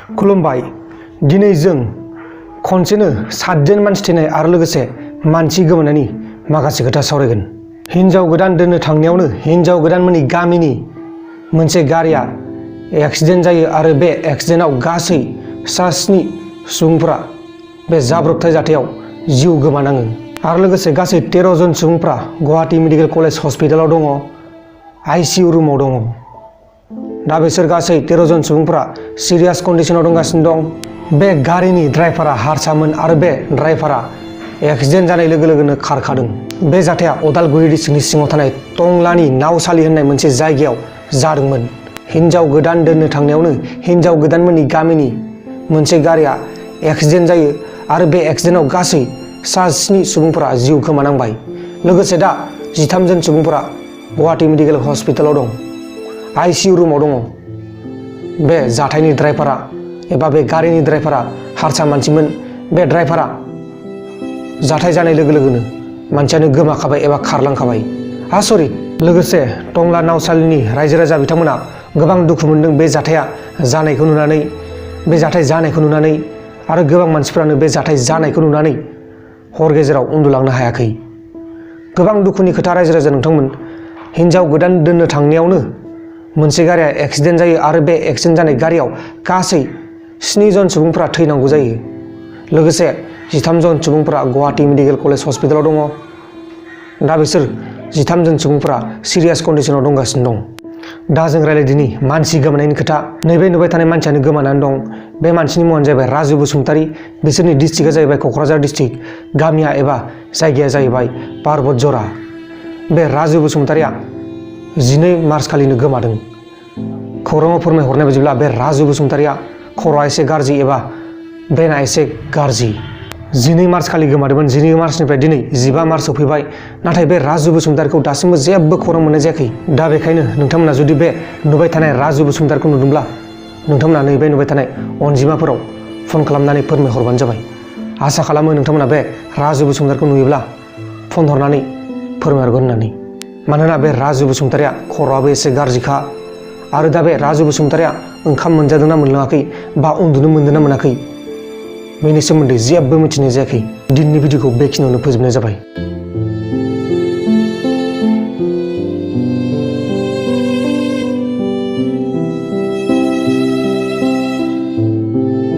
खुलुमबाय। दिनै जों खनसेनो 7 जन मानसि थैनाय आरो लोगोसे मानसि गोमानायनि माखासे खोथा सावरायगोन। हिन्जाव गोदान दोननो थांनायावनो हिन्जाव गोदानमोननि गामिनि मोनसे गारिया एक्सिडेन्ट जायो आरो बे एक्सिडेन्टआव गासै 7 सुबुंफोरा बे जाब्रबथाय जाथायाव जिउ गोमानाङो आरो लोगोसे गासै 13 जन सुबुंफोरा गुवाहाटी मेडिकेल कलेज हस्पिटालाव दङ, ICU रुमाव दङ। दा बिसोर गासै 13 जन सुबुंफोरा सिरियास कन्डिशनाव दंगासिनो दं। बे गारिनि ड्राइभारा हारसामोन आरो बे ड्राइभारा एक्सिडेन्ट जानाय लोगो लोगोनो खारखादों। बे जाथाया उदालगुरि डिस्ट्रिक्टनि सिङाव थानाय टंलानि नावसालि होननाय मोनसे जायगायाव जादोंमोन। हिन्जाव गोदान दोननो थांनायावनो हिन्जाव गोदानमोननि गामिनि मोनसे गारिया एक्सिडेन्ट जायो आरो बे एक्सिडेन्टआव गासै 7 सुबुंफोरा जिउ खोमानांबाय। लोगोसे दा 13 जन सुबुंफोरा गुवाहाटी मेडिकेल हस्पिटालाव दं, ICU रुमाव दङ। बे जाथायनि ड्राइभारा एबा बे गारिनि ड्राइभारा हारसा मानसिमोन। बे ड्राइभारा जाथाय जानाय लोगो लोगोनो मानसियानो गोमाखाबाय एबा खारलांखाबाय। आसरित। लोगोसे टंला नावसालिनि रायजो राजा बिथांमोना गोबां दुखु मोनदों बे जाथाया जानायखौ नुनानै, आरो गोबां मानसिफ्रानो बे जाथाय जानायखौ नुनानै हर गेजेराव उन्दुलांनो हायाखै। गोबां दुखुनि खोथा रायजो राजा नोंथांमोन। हिन्जाव गोदान दोननो थांनायावनो मोनसे गारिया एक्सिडेन्ट जायो आरो बे एक्सिडेन्ट जानाय गारियाव गासै 7 जन सुबुंफोरा थैनांगौ जायो। लोगोसे 13 जन सुबुंफोरा गुवाहाटी मेडिकेल कलेज हस्पिटालाव दङ। दा बिसोर 13 जन सुबुंफोरा सिरियास कन्डिशनाव दंगासिनो दं। दा जों रायज्लायदिनि मानसि गोमानायनि खोथा। नैबे नुबाय थानाय मानसियानो गोमानानै दं। बे मानसिनि मुङानो जाहैबाय राजु बसुमतारी। बिसोरनि डिस्ट्रिक्टआ जाहैबाय क'क्राझार डिस्ट्रिक्ट, गामिया एबा जायगाया जाहैबाय पार्बत जरा। बे राजु बसुमतारीया 12 मार्च खालिनो गोमादों। खौराङाव फोरमायहरनाय बायदिब्ला बे राजु बसुमतारीया खर'आ एसे गाज्रि एबा ब्रेना एसे गाज्रि। 12 मार्च खालि गोमादोंमोन। 12 मार्चनिफ्राय दिनै 15 मार्च सफैबाय, नाथाय बे राजु बसुमतारीखौ दासिमबो जेबो खौरां मोननाय जायाखै। दा बेखायनो नोंथांमोना जुदि बे नुबाय थानाय राजु बसुमतारीखौ नुदोंब्ला नोंथांमोना नैबे नुबाय थानाय अनजिमाफोराव फन खालामनानै फोरमायहरबानो जाबाय। आसा खालामो नोंथांमोना बे राजु बसुमतारीखौ नुयोब्ला फन हरनानै फोरमायहरगोन होननानै। मानोना बे राजु बसुमतारीया खर'आबो एसे गाज्रिखा आरो दा बे राजु बसुमतारीया ओंखाम मोनजादोंना मोनलोङाखै बा उन्दुनो मोनदोंना मोनाखै बेनि सोमोन्दै जेबो मिथिनाय जायाखै। दिनैनि भिडिअखौ बेखिनियावनो फोजोबनाय जाबाय।